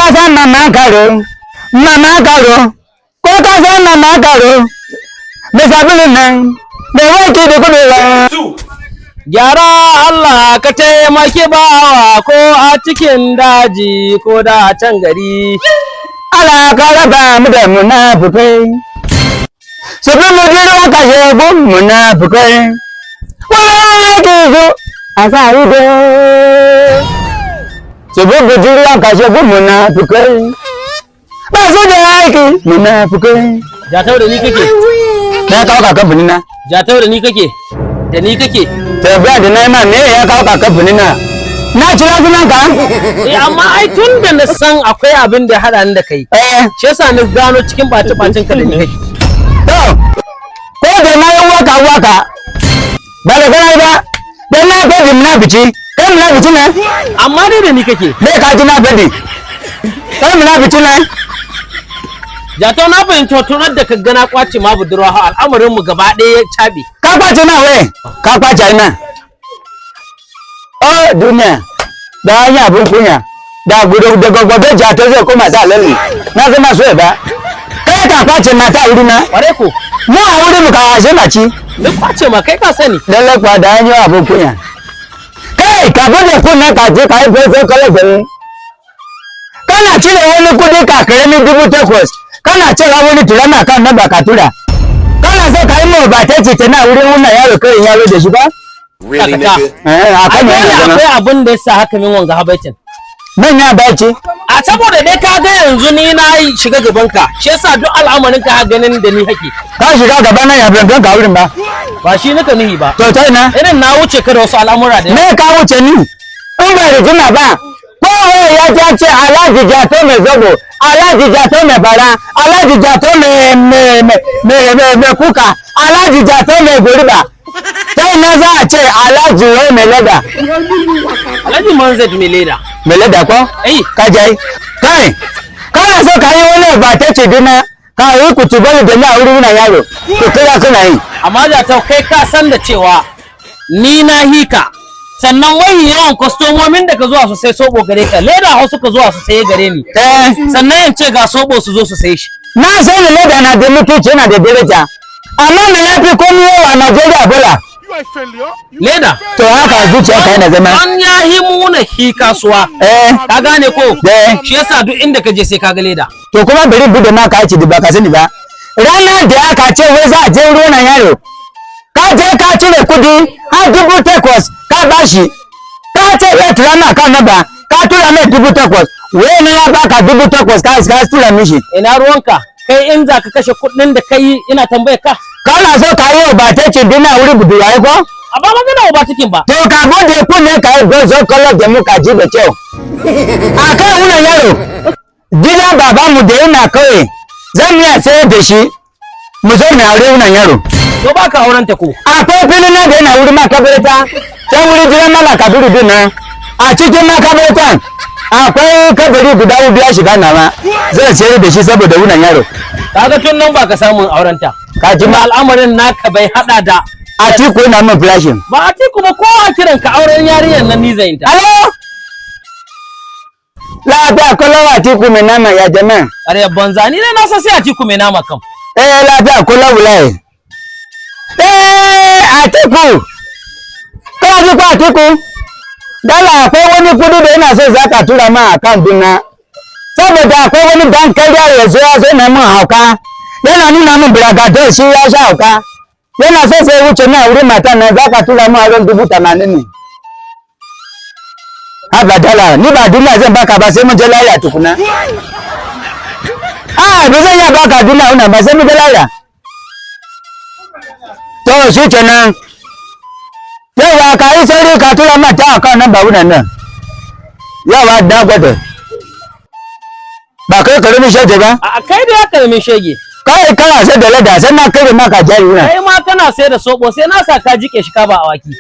ka san mama karo, mama karo, ko ka san mama karo, mai sabulun nan, mai wanki da kubewa. Gyara Allah ka taimaki bawa ko a cikin daji ko da a can gari. Allah ka raba mu da munafukai. Su bi mu jiro kashe gun munafukai. Wani su a sa ido. Su bi mu jiro kashe gun munafukai. Ba su da aiki munafukai. Jatau, da ni kake? Na kawo ka kamfani na. Jatau, da ni kake? Da ni kake? Tafiya da na yi ma, me ya kawo ka kamfani na? Na kira sunan ka? Eh, amma ai tun da na san akwai abin da ya haɗa ni da kai. Eh. Shi yasa na gano cikin ɓace-ɓacen ka da ni kake. To, ko da na yi waka waka, ba da gana ba, don na faɗi munafici, kai munafici ne? Amma dai da ni kake. Me ka ji na faɗi? Kai munafici ne? Jatau, na fahimci tunar da ka gana kwace ma budurwa, ha al'amarin mu gaba ɗaya ya caɓe. Ka kwace na wai, ka kwace ina. Oh, duniya, da an yi abin kunya, da gudu da gwagwabe Jato zai koma sa lalle, na zama so ba. Kai ka kwace mata a wuri na, Ƙware ko? mu a wuri mu ka ashe maci. Ni kwace ma, kai ka sani. Lallai kuwa da an yi abin kunya. Kai, ka bude kunnen ka je ka yi fefe kala gari. Kana cire wani kudi ka karami 8,000, kana cewa wani tura na kan nan ba ka tura. Kana so ka yi mu ba ta ce na wurin wannan yaro kai yaro da shi ba? Really, Dakata. nigga? Eh, a A kan dole yana zama. akwai abin da yasa haka min wanga habaitin. Manya ba ce. A saboda dai ka ga yanzu ni na yi shiga gaban ka, shi yasa duk al'amarin ka ganin da ni hake. Ka shiga gaba na ya ban ka wurin ba. Ba shi nika nuhi ba. To, ta ina? Irin na wuce ka da wasu al'amura da yawa. Me ka wuce ni? In ba rigima ba. Kowa ya ja ce Alhaji Jato mai zobo, Alhaji Jato mai bara, Alhaji Jato mai kuka, Alhaji Jato mai goriba. Ta ina za a ce Alhaji wai mai leda? Alhaji Manzad mai leda. Mai leda ko? Eh. Ka jai. Kai, kana so ka yi wani ba ta ce dina, ka yi kutubali da ni a wurin wannan yaro. To, kai kana yi. Amma Jatau, kai ka san da cewa ni na hika. Sannan wai yawan kwastomomin da ka zuwa su sai sobo gare ka, leda hau suka zuwa su saye gare ni. Eh. Sannan in ce ga sobo su zo su saye shi. Na sani leda na da mutunci, yana da daraja. Amma me ya fi komai yawa a Najeriya? Bola. You are a failure. You Leda. To, haka zuciyarka yana zama. An ya hi muna hi kasuwa. Eh. Ka gane ko? Eh. Shi yasa duk inda ka je sai ka ga leda. To, kuma bari bude maka aiki da baka sani ba. Ranar da aka ce wai za a je ruwan yaro, ka je ka cire kudi har 8,000 ka bashi. Ka ce zai tura ma kan namba, ka tura mai 8,000. Wai ne ya baka 8,000 ka tura mishi? Ina ruwanka? Kai in za ka kashe kuɗin da kai ina tambayar ka. Kana so ka yi obatace dina wuri budurwaye ko? A ba magana ba cikin ba. To, ka bude kunne ka yi gozo kallon da muka ji da kyau. A kan wannan yaro, gidan babanmu da yana kauye, zan iya sayar da shi, mu zo mu aure wannan yaro. To, baka auren ta ko? Akwai filin nan da yana wuri makabarta, can wuri gidan Mala Kabiru din nan, a cikin makabartan akwai kabari guda hudu ya shiga nawa, zan sayar da shi saboda wannan yaro. Kaga tun nan baka samun auren ta. Ka ji Kuma ma al'amarin naka bai hada da Atiku yana min flashing. Ba a ce kuma ko a kiran ka, auren yarinyar nan ni zan ta. Alo? Lafiya kalau, Atiku mai nama, ya jama'a. Ƙaryar banza, ni dai na san sai a ci ku mai nama kam. Eh, lafiya kalau wallahi. Eh, Atiku. Kana ji ko, Atiku? Dala, akwai wani kudi da yana so zaka tura ma account dina. Saboda akwai wani dan karya ya zo ya zo na min hauka. Yana nuna min bragado, shi ya sha hauka. Yana so sai wuce na wurin matan nan, zaka tura min aron 80,000 ne. Haba dala, ni ba duniya zan baka ba, sai mun je laya tukuna. Ah, ba zan iya baka duniya wannan ba, sai mun je laya. To, shi kenan. Yawa, ka yi sauri ka tura mata a kan nan ba wunan nan. Yawa, na gwada. Ba kai karamin shege ba? A kai da ya karamin shege. Kai kana sai da lada, sai na kai maka jari wunan. Kai ma kana sai da sobo, sai na sa ka jike shi ka ba awaki.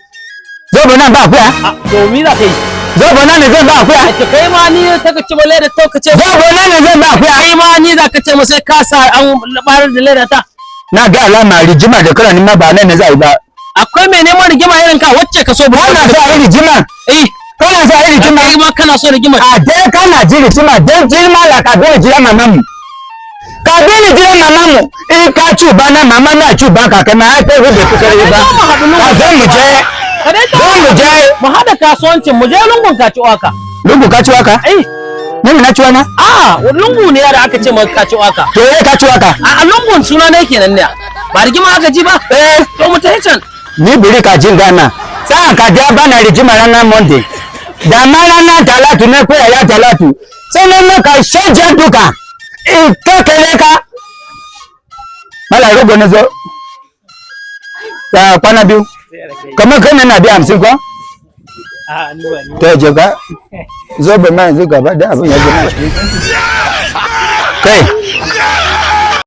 Zobo nan ba akuya? A to, mi za ka yi? Zobo nan ne zan ba akuya? A ce kai ma ni ta ka ci ba leda ta ka ce. Zobo nan ne zan ba akuya? Kai ma ni za ka ce ma sai ka sa an barar da leda ta. Na ga alama rigima da kana nima ba nan ne za a yi ba. Akwai mai neman rigima irin ka wacce ka so? Wannan so a yi rigima. Eh. Kana so a yi rigima? Kai ma kana so rigima. A dai kana ji rigima don girma la ka bi jira mamamu. Ka bi ni jira mamamu in ka ci ba na mama na ci ba ka kai ma ai kai bai kusa ba. Ka zo mu je. Ka dai Zo mu je. Mu haɗa kasuwancin, mu je lungun kaci waka. Lungu ka ci waka? Eh. Ni na ci wana? A lungu ne da aka ce maka kaci waka. To eh, ka ci waka. A lungun suna ne kenan ne. Ba rigima aka ji ba? Eh. To mu tafi can. Ni biri ka jin gana. Sa'an ka ja bana rigima ranar Monday. Da ma ranar Talatu ne ko yaya Talatu. Sai na maka shajen duka. In kakere ka. Mala rogo na zo. Ya kwana biyu. Kamar kai ne na biya 50 ko? A ni ba ni. To je ka. Zo bai ma yanzu gaba da abin ya gina shi. Kai.